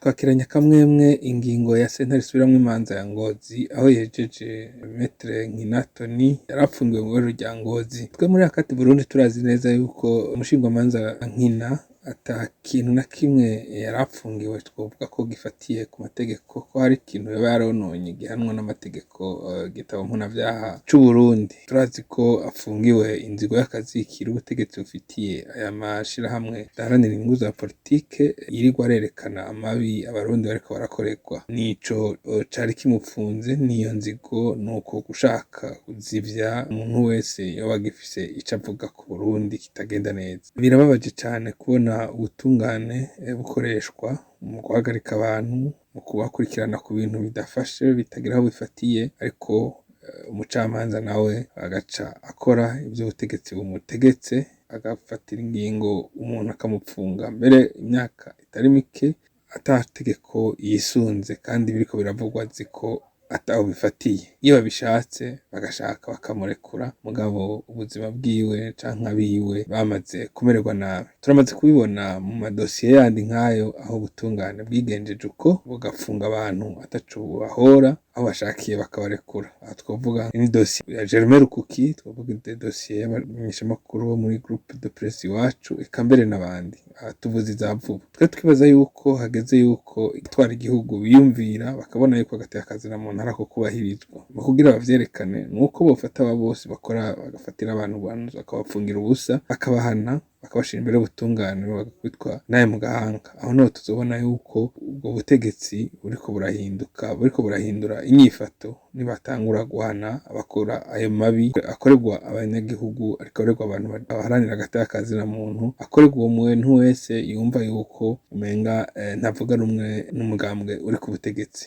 Twakiranye akamwemwe ingingo ya sentare isubiramwo imanza ya Ngozi, aho yejeje Maître Nkina Tony yarapfungiwe mu ibohero rya Ngozi. Twe muri Akati Burundi turazi neza yuko umushingwamanza Nkina ata kintu na kimwe yarapfungiwe twovuga ko gifatiye ku mategeko, ko hari ikintu yoba yarononye gihanwa n'amategeko, gitabo mpanavyaha c'Uburundi. Turazi ko afungiwe inzigo y'akazikira ubutegetsi bufitiye aya mashirahamwe adaharanira inyungu za politike yirirwa arerekana amabi Abarundi bariko barakorerwa. Nico cari kimupfunze, niyo nzigo, nuko gushaka kuzivya umuntu wese yoba agifise ico avuga ku Burundi kitagenda neza. Birababaje cane kubona ubutungane bukoreshwa mu guhagarika abantu, mu kubakurikirana ku bintu bidafashe, bitagira aho bifatiye, ariko umucamanza nawe agaca akora ivyo ubutegetsi bumutegetse, agafatira ingingo umuntu akamupfunga mbere imyaka itari mike ata tegeko yisunze, kandi biriko biravugwa azi ko ataho bifatiye. Iyo babishatse bagashaka bakamurekura, mugabo ubuzima bwiwe canke abiwe bamaze kumererwa nabi. Turamaze kubibona mu madosiye yandi nk'ayo, aho ubutungane bwigenjeje uko, bugafunga abantu ataco bubahora, aho bashakiye bakabarekura. Aha twovuga ni dosiye ya Germain Rukuki, twovuga dosiye y'abamenyeshamakuru bo muri Groupe de Presse Iwacu, eka mbere n'abandi. Aha tuvuze iza vuba. Twe twibaza yuko hageze yuko itwara igihugu biyumvira, bakabona yuko agateka kazina muntu ari ako kubahirizwa. Mu kugira bavyerekane nuko bofata aba bose bakora, bagafatira abantu bakabapfungira ubusa, bakabahana, bakabashira imbere y'ubutungane, bagakubitwa naye mu gahanga. Aho niho tuzobona yuko ubwo butegetsi buriko burahinduka, buriko burahindura inyifato, nibatangura guhana abakora ayo mabi akorerwa abanyagihugu, akorerwa abantu baharanira agateka kazina muntu, akorerwa uwo muntu wese yumva yuko umenga ntavuga rumwe n'umugambwe uri ku butegetsi.